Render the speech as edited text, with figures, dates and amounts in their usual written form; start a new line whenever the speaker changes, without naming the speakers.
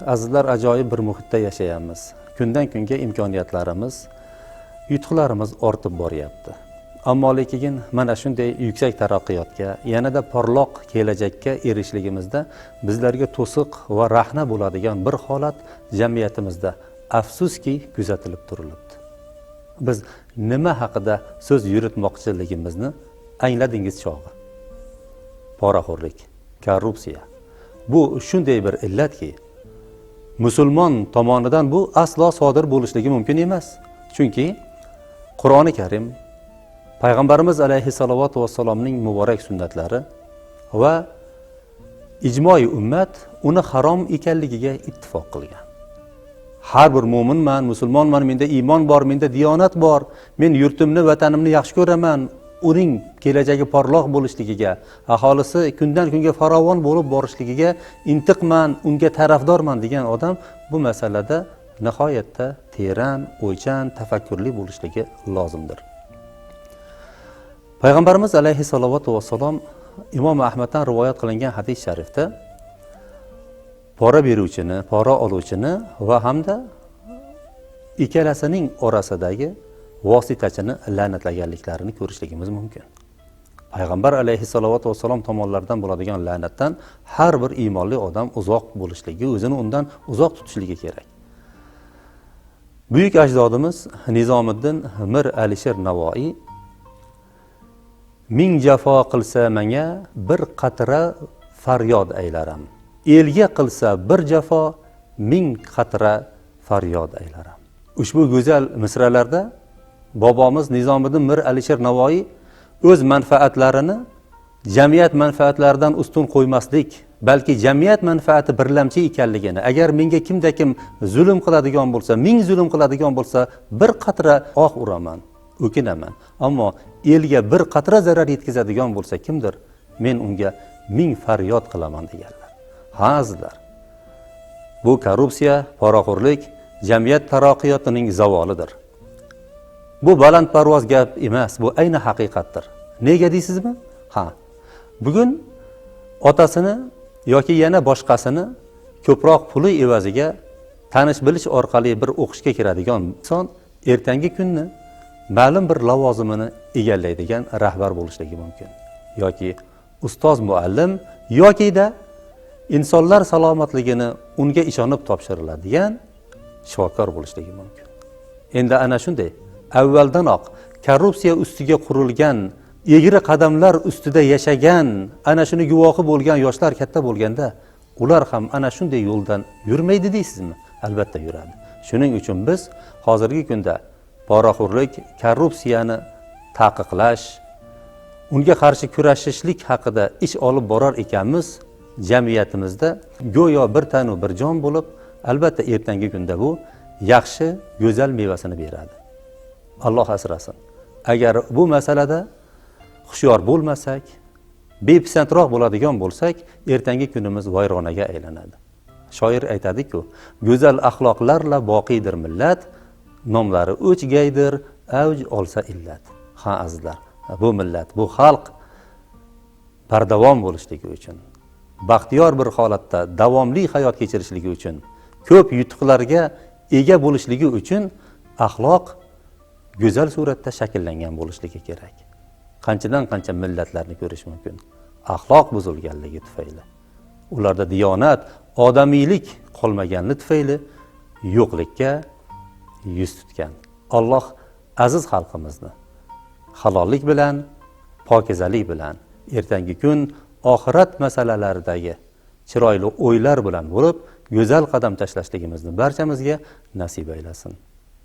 Azizlar, ajoyib bir muhitda yashayapmiz. Kundan kunga imkoniyatlarimiz, yutuqlarimiz ortib boryapti. Ammo lekin mana shunday yuksak taraqqiyotga, yanada porloq kelajakka erishligimizda bizlarga to'siq va rahna bo'ladigan bir holat jamiyatimizda afsuski kuzatilib turilibdi. Biz nima haqida so'z yuritmoqchiligimizni angladingiz chog'i. Poraxo'rlik, korrupsiya. Bu shunday bir illatki, musulmon tomonidan bu aslo sodir bo'lishligi mumkin emas. Chunki Qur'oni Karim, Payg'ambarimiz alayhissalatu vassalomning muborak sunnatlari va ijmoiy ummat uni harom ekanligiga ittifoq qilgan. Har bir mo'minman, musulmonman, menda iymon bor, menda diyonat bor, men yurtimni, vatanimni yaxshi ko'raman, uning kelajagi porloq bo'lishligiga, aholisi kundan kunga farovon bo'lib borishligiga intiqman, unga tarafdorman degan odam bu masalada nihoyatda teran, o'ychan, tafakkurli bo'lishligi lozimdir. Payg'ambarimiz alayhissalatu vassalom Imom Ahmaddan rivoyat qilingan hadis sharifda pora beruvchini, pora oluvchini va hamda ikkalasining orasidagi vositachini la'natlaganliklarini ko'rishligimiz mumkin. Payg'ambar alayhissalatu vassalom tomonlaridan bo'ladigan la'natdan har bir iymonli odam uzoq bo'lishligi, o'zini undan uzoq tutishligi kerak. Buyuk ajdodimiz Nizomiddin Mir Alisher Navoiy ming jafo qilsa menga bir qatra faryod aylaram, elga qilsa bir jafo ming qatra faryod aylaram. Ushbu go'zal misralarda bobomiz Nizomiddin Mir Alisher Navoiy o'z manfaatlarini jamiyat manfaatlaridan ustun qo'ymaslik, balki jamiyat manfaati birlamchi ekanligini, agar menga kimda kim zulm qiladigan bo'lsa, ming zulm qiladigan bo'lsa, bir qatra oh uraman, o'kinaman. Ammo elga bir qatra zarar yetkazadigan bo'lsa kimdir, men unga ming faryod qilaman deganlar. Ha, azizlar, bu korrupsiya, poraxo'rlik jamiyat taraqqiyotining zavolidir. Bu balandparvoz gap emas, bu ayni haqiqatdir. Nega deysizmi? Ha, bugun otasini yoki yana boshqasini ko'proq puli evaziga tanish bilish orqali bir o'qishga kiradigan inson ertangi kunni ma'lum bir lavozimini egallaydigan rahbar bo'lishligi mumkin, yoki ustoz muallim, yokida insonlar salomatligini unga ishonib topshiriladigan shifokor bo'lishligi mumkin. Endi ana shunday avvaldanoq korrupsiya ustiga qurilgan egri qadamlar ustida yashagan, ana shuni guvohi bo'lgan yoshlar katta bo'lganda ular ham ana shunday yo'ldan yurmaydi deysizmi? Albatta yuradi. Shuning uchun biz hozirgi kunda poraxo'rlik, korrupsiyani taqiqlash, unga qarshi kurashishlik haqida ish olib borar ekanmiz, jamiyatimizda go'yo bir tanu bir jon bo'lib, albatta ertangi kunda bu yaxshi, go'zal mevasini beradi. Alloh asrasin. Agar bu masalada hushyor bo'lmasak, bepisandroq bo'ladigan bo'lsak, ertangi kunimiz vayronaga aylanadi. Shoir aytadi-ku, go'zal axloqlarla boqiydir millat, nomlari o'chgaydir, avj olsa illat. Ha, azizlar, bu millat, bu xalq bardavom bo'lishligi uchun, baxtiyor bir holatda davomli hayot kechirishligi uchun, ko'p yutuqlarga ega bo'lishligi uchun axloq go'zal suratda shakllangan bo'lishligi kerak. Qanchadan qancha millatlarni ko'rish mumkin. Axloq buzilganligi tufayli, ularda diyonat, odamiylik qolmagani tufayli yo'qlikka yuz tutgan. Alloh aziz xalqimizni halollik bilan, pokizalik bilan ertangi kun oxirat masalalaridagi chiroyli o'ylar bilan bo'lib, go'zal qadam tashlashligimizni barchamizga nasib aylasin.